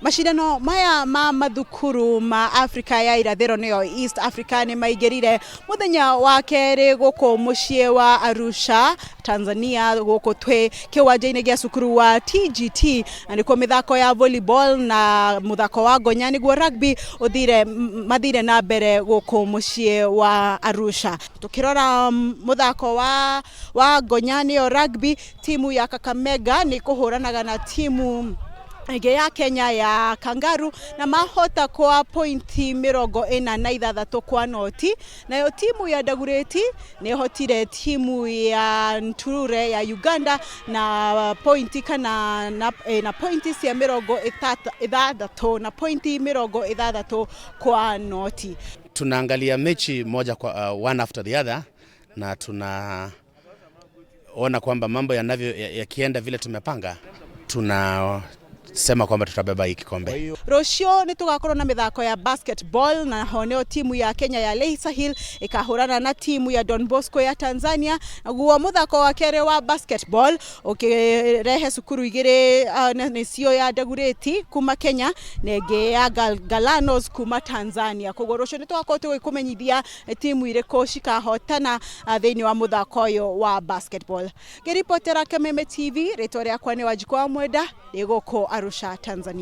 Macindano maya ma mathukuru ma Africa ya irathĩro, nĩyo East Africa, nĩ maingĩrire mũthenya wa kerĩ gũkũ mũciĩ wa Arusha, Tanzania, gũkũ twĩ kĩwanja-inĩ gĩa cukuru wa TGT, na nĩkuo mĩthako ya volleyball na mũthako wa ngonya, nĩguo rugby, ũthire mathire na mbere gũkũ mũciĩ wa Arusha. Tukĩrora mũthako wa ngonya, nĩyo rugby, timu ya Kakamega nĩ kũhũranaga na timu ĩngĩ ya Kenya ya Kangaru, na mahota kwa pointi 46-0. Nayo timu ya Dagoretti nĩ ĩhotire timu ya Nturure ya Uganda na pointi kana na pointi cia 66 na pointi 60-0. Tunaangalia mechi moja kwa one after the other, na tunaona kwamba mambo yanavyo yakienda vile tumepanga, tunasema kwamba tutabeba hii kikombe. Rũciũ nĩ tũgakorwo na mĩthako ya basketball, na ho nĩyo timu ya Kenya ya Laiser Hill ĩkahũrana na timu ya Don Bosco ya Tanzania. Naguo mũthako wa kerĩ wa basketball ũkĩrehe cukuru igĩrĩ, nĩcio ya Dagoretti kuma Kenya na ĩngĩ ya Galanos kuma Tanzania. Koguo rũciũ nĩ tũgakorwo tũgĩkũmenyithia timu irĩkũ cikahotana thĩinĩ wa mũthako ũyũ wa basketball. Ngĩribotera Kameme TV, rĩtwa rĩakwa nĩ Wanjikũ wa Mwenda, ndĩ gũkũ Arusha, Tanzania.